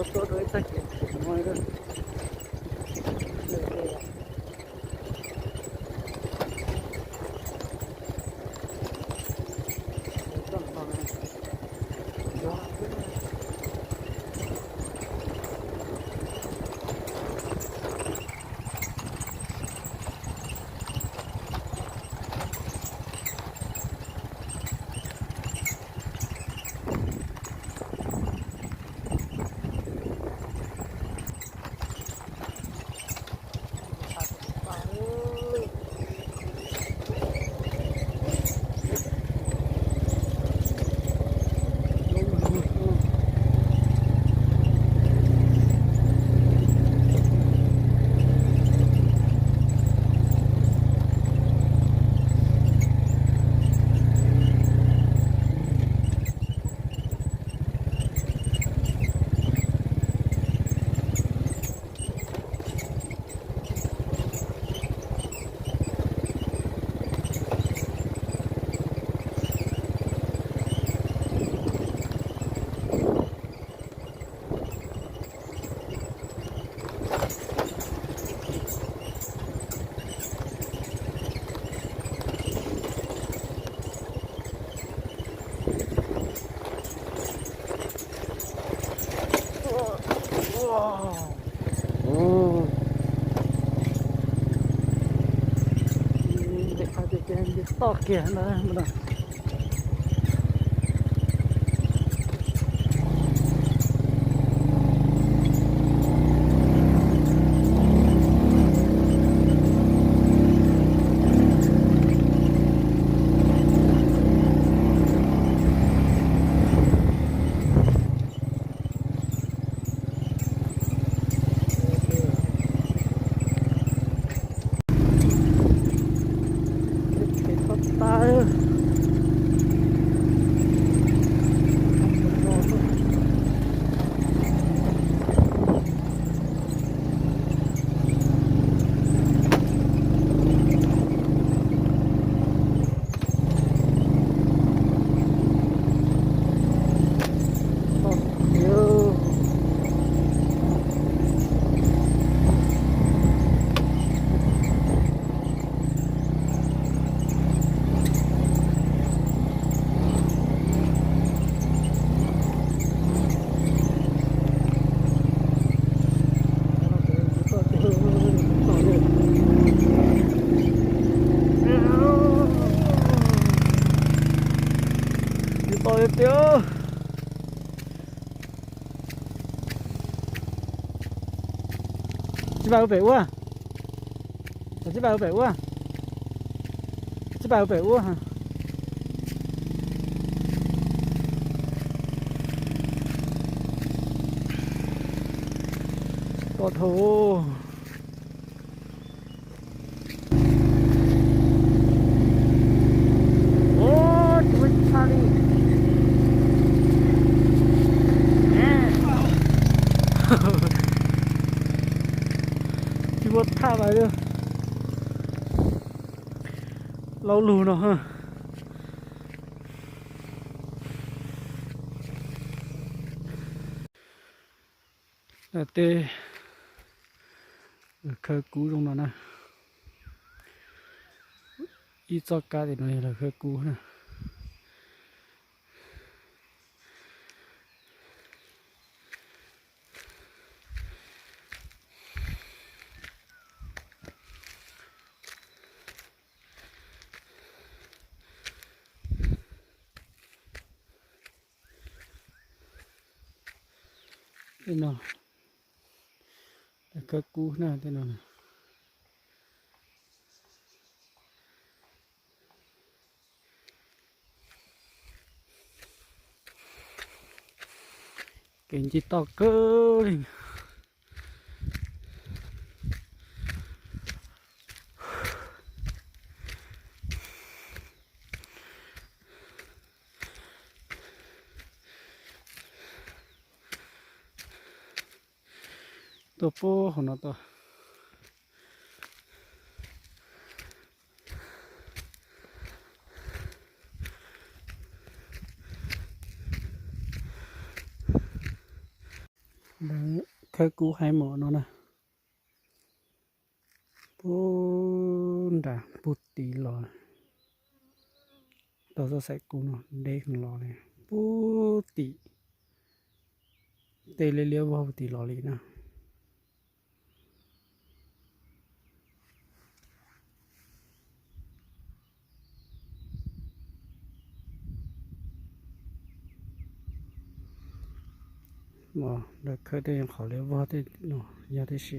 Tuaj rau ib txoj kev khiav no. Toj kiag ntawd. Tsis tau tiag. Tsis pab pem ua. Tsis pab pem ua. Tsis pab pem ua. Tsis tau dhau. Tsis muaj thaj mas lauj lug no. Tej khawb kub zoo no na. Ib txoj kab tim no yog lawv khawb kub na. Tej no, khawb kub na tej no. Kev nce toj kawg li. Tuaj puag hauv no tuaj. Lawv khawb kub haib mom no na. Pub nram pug tid los, tau txoj xaim kub no deb los li pub tim tej liab liab vog tim los li na. Lawv khawb tej qhov liab vog tej no yog tib si.